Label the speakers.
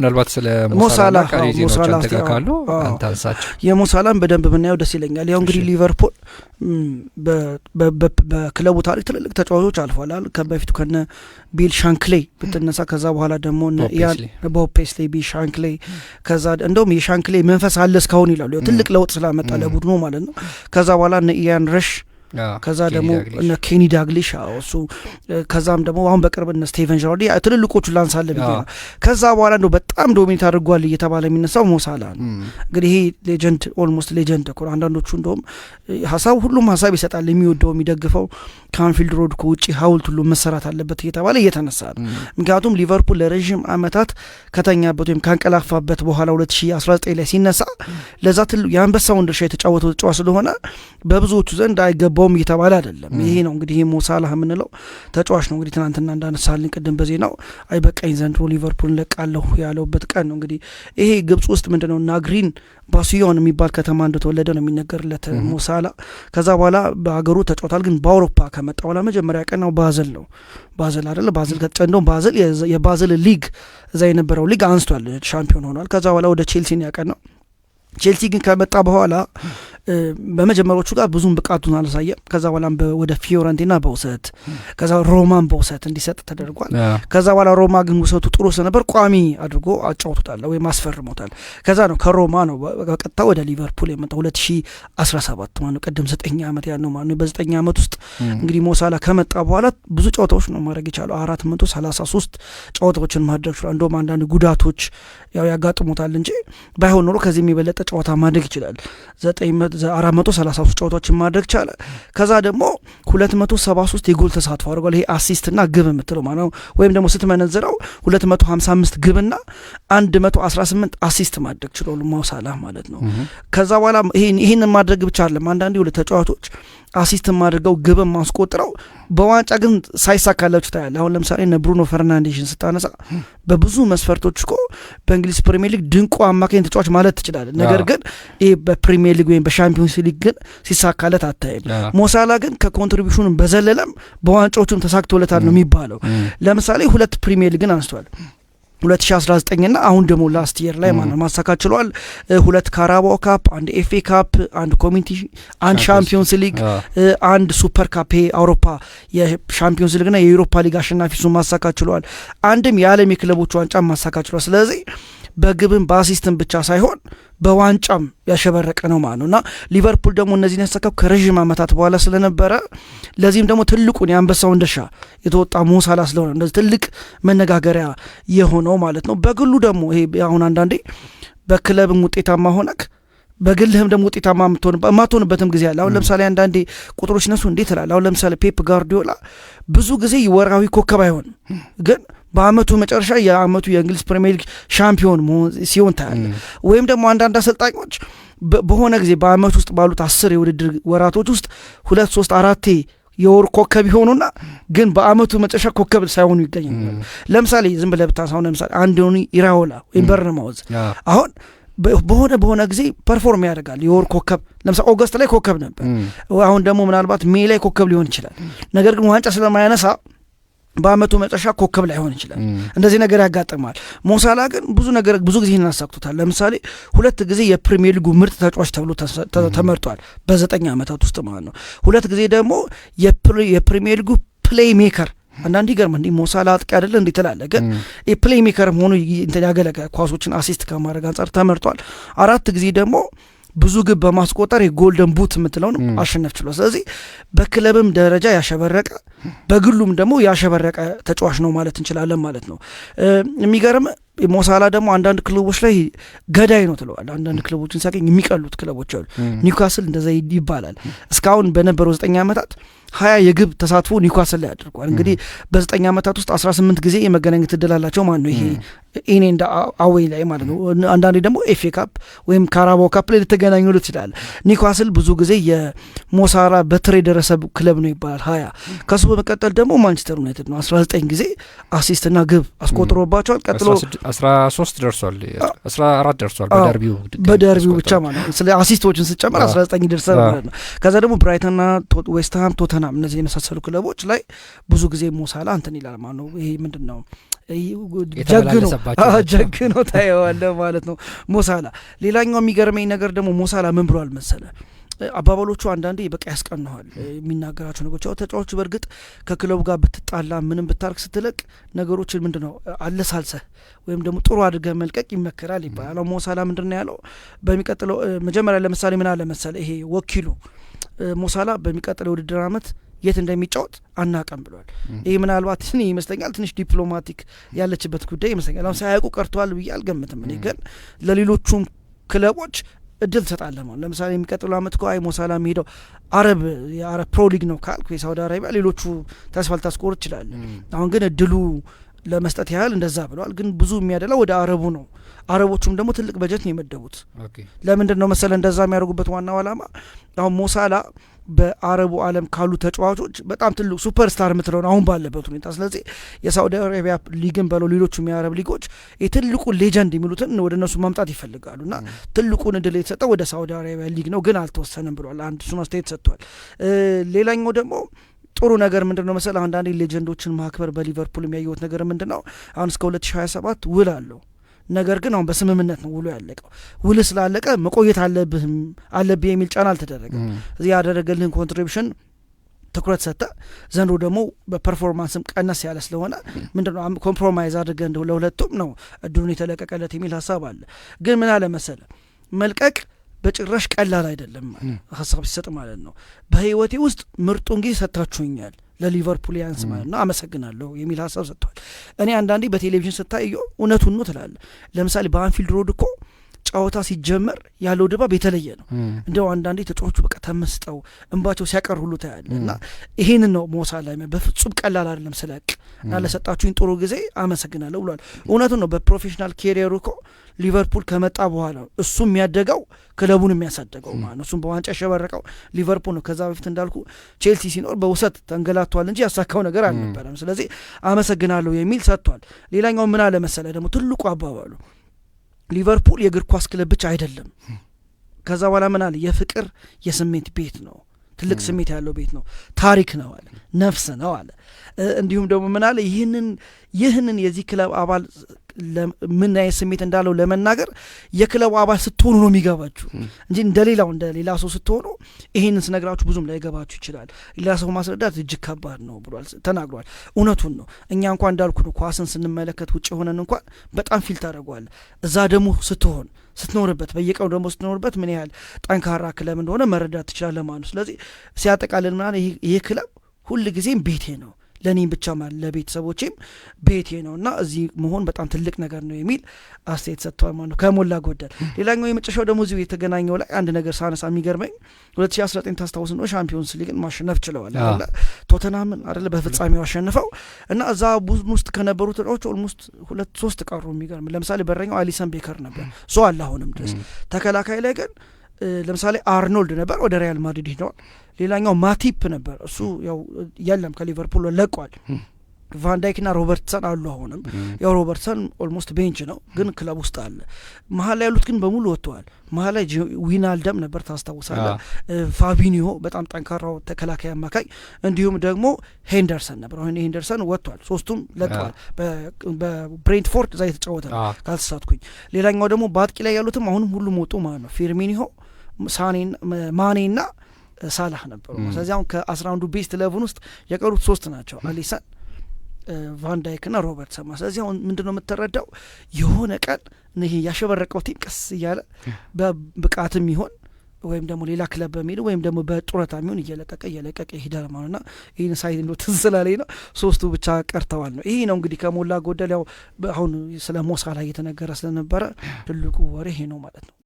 Speaker 1: ምናልባት ስለ ሞ ሳላ ቀሪ ዜናዎች አንተ ጋር ካሉ አንተ አንሳቸው።
Speaker 2: የሞሳላን በደንብ ብናየው ደስ ይለኛል። ያው እንግዲህ ሊቨርፑል በክለቡ ታሪክ ትልልቅ ተጫዋቾች አልፏል። ከበፊቱ ከነ ቢል ሻንክሌ ብትነሳ፣ ከዛ በኋላ ደግሞ ቦብ ፔስሌ፣ ቢል ሻንክሌ፣ ከዛ እንደውም የሻንክሌ መንፈስ አለ እስካሁን ይላሉ። ትልቅ ለውጥ ስላመጣ ለቡድኑ ማለት ነው። ከዛ በኋላ እነ ኢያን ረሽ፣ ከዛ ደግሞ እነ ኬኒ ዳግሊሽ እሱ፣ ከዛም ደግሞ አሁን በቅርብ እነ ስቴቨን ጀራርድ፣ ትልልቆቹ ላንሳለ ብዬ ነው። ከዛ በኋላ እንደው በጣም dominate አድርጓል እየተባለ የሚነሳው ሞሳላ ነው። እንግዲህ ይሄ legend፣ almost legend እኮ። አንዳንዶቹ እንደውም ሀሳብ ሁሉም ሀሳብ ይሰጣል፣ የሚወደው የሚደግፈው ከአንፊልድ ሮድ ከውጭ ሀውልት ሁሉ መሰራት አለበት እየተባለ እየተነሳ ነው። ምክንያቱም ሊቨርፑል ለረዥም ዓመታት ከተኛበት ወይም ካንቀላፋበት በኋላ 2019 ላይ ሲነሳ ለዛ ትልቅ የአንበሳውን ድርሻ የተጫወተው ተጫዋች ስለሆነ በብዙዎቹ ዘንድ አይገባውም እየተባለ አይደለም። ይሄ ነው እንግዲህ ይሄ ሞ ሳላህ የምንለው ተጫዋች ነው። እንግዲህ ትናንትና እንዳነሳልን ቅድም በዜናው አይ በቃኝ ዘንድሮ ሊቨርፑል ለቃለሁ ያለውበት ቀን ነው። እንግዲህ ይሄ ግብጽ ውስጥ ምንድነው ናግሪን ባስዮን የሚባል ከተማ እንደተወለደ ነው የሚነገርለት ሞ ሳላ። ከዛ በኋላ በሀገሩ ተጫውቷል። ግን በአውሮፓ ከመጣ በኋላ መጀመሪያ ቀን ነው ባዘል ነው፣ ባዘል አይደለ፣ ባዘል ከተጨንደው ባዘል የባዘል ሊግ እዛ የነበረው ሊግ አንስቷል፣ ሻምፒዮን ሆኗል። ከዛ በኋላ ወደ ቼልሲ ያቀን ነው። ቼልሲ ግን ከመጣ በኋላ በመጀመሪያዎቹ ጋር ብዙም ብቃቱን አላሳየም። ከዛ በኋላም ወደ ፊዮረንቲና በውሰት፣ ከዛ ሮማን በውሰት እንዲሰጥ ተደርጓል። ከዛ በኋላ ሮማ ግን ውሰቱ ጥሩ ስለነበር ቋሚ አድርጎ አጫውቶታል ወይም አስፈርሞታል። ከዛ ነው ከሮማ ነው በቀጥታ ወደ ሊቨርፑል የመጣው 2017 ማለት ነው። ቅድም 9 ዓመት ያልነው ማለት ነው። በ9 ዓመት ውስጥ እንግዲህ ሞ ሳላ ከመጣ በኋላ ብዙ ጨዋታዎች ነው ማድረግ የቻለው። 433 ጨዋታዎችን ማድረግ ችሏል። እንደውም አንዳንድ ጉዳቶች ያው ያጋጥሙታል እንጂ ባይሆን ኖሮ ከዚህ የበለጠ ጨዋታ ማድረግ ይችላል። 433 ጨዋታዎችን ማድረግ ቻለ። ከዛ ደግሞ 273 የጎል ተሳትፎ አድርጓል። ይሄ assist ና ግብ የምትለው ማለት ነው። ወይም ደግሞ ስትመነዝረው 255 ግብና 118 assist ማድረግ ችሏል ሞ ሳላህ ማለት ነው። ከዛ በኋላ ይህንን ማድረግ ብቻ አይደለም። አንዳንዴ ሁለት ተጫዋቾች assist አድርገው ግብም አስቆጥረው በዋንጫ ግን ሳይሳካላችሁ ታያለህ። አሁን ለምሳሌ እነ ብሩኖ ፈርናንዴሽን ስታነሳ በብዙ መስፈርቶች እኮ በእንግሊዝ ፕሪሚየር ሊግ ድንቁ አማካኝ ተጫዋች ማለት ትችላለህ። ነገር ግን ይህ በፕሪሚየር ሊግ ወይም በሻምፒዮንስ ሊግ ግን ሲሳካለት አታይም። ሞሳላ ግን ከ contribution ኑ በዘለለም በዋንጫዎቹም ተሳክቶለታል ነው የሚባለው። ለምሳሌ ሁለት ፕሪሚየር ሊግን አንስቷል። 2019 ና አሁን ደግሞ last year ላይ ማለት ማሳካት ችሏል። ሁለት ካራባኦ ካፕ፣ አንድ ኤፍኤ ካፕ፣ አንድ ኮሚኒቲ፣ አንድ ሻምፒዮንስ ሊግ፣ አንድ ሱፐር ካፕ፣ አውሮፓ የሻምፒዮንስ ሊግ ና የዩሮፓ ሊግ አሸናፊ እሱን ማሳካት ችሏል። አንድም የዓለም የክለቦች ዋንጫ ማሳካት ችሏል። ስለዚህ በግብም በ assist ም ብቻ ሳይሆን በዋንጫም ያሸበረቀ ነው ማለት ነው። እና ሊቨርፑል ደግሞ እነዚህን ያሳካው ከረዥም ዓመታት በኋላ ስለነበረ ለዚህም ደግሞ ትልቁን የአንበሳውን ድርሻ የተወጣ ሞ ሳላ ስለሆነ እንደዚህ ትልቅ መነጋገሪያ የሆነው ማለት ነው። በግሉ ደግሞ ይሄ አሁን አንዳንዴ በክለብም ውጤታማ ሆነክ በግልህም ደግሞ ውጤታማ የማትሆንበትም ጊዜ አለ። አሁን ለምሳሌ አንዳንዴ ቁጥሮች ነሱ እንዴት ትላለህ? አሁን ለምሳሌ ፔፕ ጋርዲዮላ ብዙ ጊዜ ወርሃዊ ኮከብ አይሆንም፣ ግን በአመቱ መጨረሻ የአመቱ የእንግሊዝ ፕሪሚየር ሊግ ሻምፒዮን ሲሆን ታያለህ። ወይም ደግሞ አንዳንድ አሰልጣኞች በሆነ ጊዜ በአመት ውስጥ ባሉት 10 የውድድር ወራቶች ውስጥ ሁለት፣ ሶስት፣ አራቴ የወር ኮከብ ይሆኑና ግን በአመቱ መጨረሻ ኮከብ ሳይሆኑ ይገኛሉ። ለምሳሌ ዝም ብለህ ብታነሳ አሁን ለምሳሌ አንዶኒ ኢራኦላ ወይም በርንማውዝ አሁን በሆነ በሆነ ጊዜ perform ያደርጋል። የወር ኮከብ ለምሳሌ August ላይ ኮከብ ነበር። አሁን ደግሞ ምናልባት May ላይ ኮከብ ሊሆን ይችላል። ነገር ግን ዋንጫ ስለማያነሳ በአመቱ መጨረሻ ኮከብ ላይሆን ይችላል። እንደዚህ ነገር ያጋጥማል። ሞሳላ ግን ብዙ ነገር ብዙ ጊዜ አሳክቶታል። ለምሳሌ ሁለት ጊዜ የፕሪሚየር ሊጉ ምርጥ ተጫዋች ተብሎ ተመርጧል በ9 ዓመታት ውስጥ ማለት ነው። ሁለት ጊዜ ደግሞ የፕሪሚየር ሊጉ playmaker። አንዳንድ ይገርም እንዲህ ሞሳላ አጥቂ አይደለ እንዴ ትላለህ፣ ግን የ playmaker ሆኖ እንትን ያገለገለ ኳሶችን assist ከማድረግ አንጻር ተመርጧል። አራት ጊዜ ደግሞ ብዙ ግብ በማስቆጠር የ golden boot የምትለውን ማሸነፍ ችሏል። ስለዚህ በክለብም ደረጃ ያሸበረቀ በግሉም ደግሞ ያሸበረቀ ተጫዋች ነው ማለት እንችላለን ማለት ነው። የሚገርም ሞሳላ ደግሞ አንዳንድ ክለቦች ላይ ገዳይ ነው ትለዋል። አንዳንድ ክለቦችን ሲያገኝ የሚቀሉት ክለቦች አሉ። ኒውካስል እንደዛ ይባላል። እስካሁን በነበረው 9 ዓመታት 20 የግብ ተሳትፎ ኒውካስል ላይ አድርጓል። እንግዲህ በ9 ዓመታት ውስጥ 18 ጊዜ የመገናኘት እድል አላቸው ማለት ነው። ይሄ in and away ላይ ማለት ነው። አንዳንዴ ደግሞ ኤፍኤ ካፕ ወይም ካራባኦ ካፕ ላይ ልትገናኙ ትችላል። ኒውካስል ብዙ ጊዜ የሞሳላ በትር የደረሰ ክለብ ነው ይባላል። 20። ከሱ በመቀጠል ደግሞ ማንቸስተር ዩናይትድ ነው። 19 ጊዜ assist ና ግብ አስቆጥሮባቸዋል። ቀጥሎ
Speaker 1: 13 ደርሷል፣ 14 ደርሷል። በደርቢው
Speaker 2: በደርቢው ብቻ ማለት ነው። ስለ assist ኦችን ስጨምር 19 ይደርሳል ማለት ነው። ከዛ ደግሞ ብራይተንና ዌስትሃም፣ ቶተናም እነዚህ የመሳሰሉ ክለቦች ላይ ብዙ ጊዜ ሞሳላ እንትን ይላል ማለት ነው። ይሄ ምንድን ነው? ጀግኖ ጀግኖ ታየዋለህ ማለት ነው ሞሳላ። ሌላኛው የሚገርመኝ ነገር ደግሞ ሞሳላ ምን ብሏል መሰለ? አባባሎቹ አንዳንዴ በቃ ያስቀናዋል የሚናገራቸው ነገሮች። ያው ተጫዋቹ በእርግጥ ከክለቡ ጋር ብትጣላ ምንም ብታርክ ስትለቅ ነገሮችን ምንድን ነው አለሳልሰህ ወይም ደግሞ ጥሩ አድርገህ መልቀቅ ይመከራል ይባላል። ሞሳላ ምንድን ነው ያለው? በሚቀጥለው መጀመሪያ ለምሳሌ ምን አለ መሰለ፣ ይሄ ወኪሉ ሞሳላ በሚቀጥለው የውድድር አመት የት እንደሚጫወት አናቀም ብሏል። ይህ ምናልባት እኔ ይመስለኛል ትንሽ diplomatic ያለችበት ጉዳይ ይመስለኛል። አሁን ሳያውቁ ቀርተዋል ብዬ አልገምትም። እኔ ግን ለሌሎቹም ክለቦች እድል ትሰጣለህ ማለት። ለምሳሌ የሚቀጥለው አመት እኮ አይ ሞሳላ የሚሄደው አረብ የአረብ pro league ነው ካልኩ የሳውዲ አረቢያ ሌሎቹ ተስፋ ልታስቆርጥ ትችላለህ። አሁን ግን እድሉ ለመስጠት ያህል እንደዛ ብለዋል። ግን ብዙ የሚያደላው ወደ አረቡ ነው። አረቦቹም ደግሞ ትልቅ በጀት ነው የመደቡት። ለምንድን ነው መሰለ እንደዛ የሚያደርጉበት ዋናው ዓላማ? አሁን ሞሳላ በአረቡ ዓለም ካሉ ተጫዋቾች በጣም ትልቅ superstar የምትለው ነው አሁን ባለበት ሁኔታ። ስለዚህ የሳውዲ አረቢያ ሊግን በለው ሌሎቹም የአረብ ሊጎች የትልቁ legend የሚሉትን ወደ እነሱ ማምጣት ይፈልጋሉ እና ትልቁን እድል የተሰጠው ወደ ሳውዲ አረቢያ ሊግ ነው፣ ግን አልተወሰነም ብሏል። አንድ እሱን አስተያየት ሰጥቷል። ሌላኛው ደግሞ ጥሩ ነገር ምንድን ነው መሰለህ፣ አንዳንዴ legend ኦችን ማክበር በሊቨርፑል የሚያየሁት ነገር ምንድን ነው፣ አሁን እስከ 2027 ውል አለው። ነገር ግን አሁን በስምምነት ነው ውሉ ያለቀው። ውል ስላለቀ መቆየት አለብህ የሚል ጫና አልተደረገም። እዚህ ያደረገልህን contribution ትኩረት ሰጠ። ዘንድሮ ደግሞ በ performance ም ቀነስ ያለ ስለሆነ ምንድነው compromise አድርገህ እንደው ለሁለቱም ነው እድሉን የተለቀቀለት የሚል ሀሳብ አለ። ግን ምን አለ መሰለ፣ መልቀቅ በጭራሽ ቀላል አይደለም ሀሳብ ሲሰጥ ማለት ነው። በህይወቴ ውስጥ ምርጡን ጊዜ ሰጥታችሁኛል ለሊቨርፑሊያንስ ማለት ነው፣ አመሰግናለሁ የሚል ሀሳብ ሰጥቷል። እኔ አንዳንዴ በቴሌቪዥን ስታየው እውነቱን ነው ትላለህ። ለምሳሌ በአንፊልድ ሮድ እኮ ጨዋታ ሲጀመር ያለው ድባብ የተለየ ነው። እንደው አንዳንዴ ተጫዋቹ በቃ ተመስጠው እንባቸው ሲያቀር ሁሉ ታያለህ። እና ይሄንን ነው ሞሳላ በፍጹም ቀላል አይደለም ስለቅ እና ለሰጣችሁኝ ጥሩ ጊዜ አመሰግናለሁ ብሏል። እውነቱን ነው። በ professional career ኡ እኮ ሊቨርፑል ከመጣ በኋላ እሱ የሚያደገው ክለቡን የሚያሳደገው ማለት ነው። እሱም በዋንጫ ያሸበረቀው ሊቨርፑል ነው። ከዛ በፊት እንዳልኩ ቼልሲ ሲኖር በውሰት ተንገላቷል እንጂ ያሳካው ነገር አልነበረም። ስለዚህ አመሰግናለሁ የሚል ሰጥቷል። ሌላኛው ምን አለ መሰለህ ደግሞ ትልቁ አባባሉ፣ ሊቨርፑል የእግር ኳስ ክለብ ብቻ አይደለም። ከዛ በኋላ ምን አለ፣ የፍቅር የስሜት ቤት ነው። ትልቅ ስሜት ያለው ቤት ነው። ታሪክ ነው አለ፣ ነፍስ ነው አለ። እንዲሁም ደግሞ ምን አለ፣ ይህንን የዚህ ክለብ አባል ምን አይነት ስሜት እንዳለው ለመናገር የክለቡ አባል ስትሆኑ ነው የሚገባችሁ እንጂ እንደሌላው እንደ ሌላ ሰው ስትሆኑ ይሄንን ስነግራችሁ ብዙም ላይገባችሁ ይችላል። ሌላ ሰው ማስረዳት እጅግ ከባድ ነው ብሏል፣ ተናግሯል። እውነቱን ነው። እኛ እንኳን እንዳልኩ ነው ኳስን ስንመለከት ውጭ ሆነን እንኳን በጣም feel ታደርገዋለህ። እዛ ደግሞ ስትሆን ስትኖርበት በየቀኑ ደግሞ ስትኖርበት ምን ያህል ጠንካራ ክለብ እንደሆነ መረዳት ትችላለህ ማለት ነው። ስለዚህ ሲያጠቃልል ምናምን ይህ ክለብ ሁል ጊዜም ቤቴ ነው፣ ለእኔም ብቻ ማለት ለቤተሰቦቼም ቤቴ ነው እና እዚህ መሆን በጣም ትልቅ ነገር ነው የሚል አስተያየት ሰጥተዋል ማለት ነው ከሞላ ጎደል። ሌላኛው የመጨረሻው ደግሞ እዚሁ የተገናኘው ላይ አንድ ነገር ሳነሳ የሚገርመኝ 2019 ታስታውስ ነው ሻምፒዮንስ ሊግን ማሸነፍ ችለዋል አይደለ? ቶተናምን አይደለ በፍጻሜው አሸንፈው እና እዛ ቡድን ውስጥ ከነበሩ ተጫዋቾች almost ሁለት ሶስት ቀሩ። የሚገርም ለምሳሌ በረኛው አሊሰን ቤከር ነበር፣ እሱ አለ አሁንም ድረስ። ተከላካይ ላይ ግን ለምሳሌ አርኖልድ ነበር፣ ወደ ሪያል ማድሪድ ሄደዋል። ሌላኛው ማቲፕ ነበር፣ እሱ ያው የለም ከሊቨርፑል ለቋል። ቫንዳይክና ሮበርትሰን አሉ አሁንም። ያው ሮበርትሰን almost bench ነው ግን ክለብ ውስጥ አለ። መሀል ላይ ያሉት ግን በሙሉ ወጥተዋል። መሀል ላይ ዊናልደም ነበር ታስታውሳለህ። ፋቢኒሆ በጣም ጠንካራው ተከላካይ አማካኝ፣ እንዲሁም ደግሞ ሄንደርሰን ነበር። አሁን ሄንደርሰን ወጥቷል። ሶስቱም ለቀዋል። በብሬንትፎርድ እዛ የተጫወተ ነው ካልተሳትኩኝ። ሌላኛው ደግሞ በአጥቂ ላይ ያሉትም አሁንም ሁሉም ወጡ ማለት ነው። ፊርሚኒሆ፣ ማኔና ሳላህ ነበሩ። ስለዚህ አሁን ከ11ዱ best 11 ውስጥ የቀሩት ሶስት ናቸው፣ አሊሰን፣ ቫንዳይክ ና ሮበርትሰን። ስለዚህ አሁን ምንድን ነው የምትረዳው፣ የሆነ ቀን ይሄ ያሸበረቀው team ቀስ እያለ በብቃትም ይሆን ወይም ደግሞ ሌላ ክለብ በሚል ወይም ደግሞ በጡረታ የሚሆን እየለቀቀ እየለቀቀ ይሄዳል ማለት ና ይህን ሳይት እንደ ትዝ ስላለኝ ነው። ሶስቱ ብቻ ቀርተዋል ነው። ይህ ነው እንግዲህ ከሞላ ጎደል ያው አሁን ስለ ሞሳላ እየተነገረ ስለነበረ ትልቁ ወሬ ይሄ ነው ማለት ነው።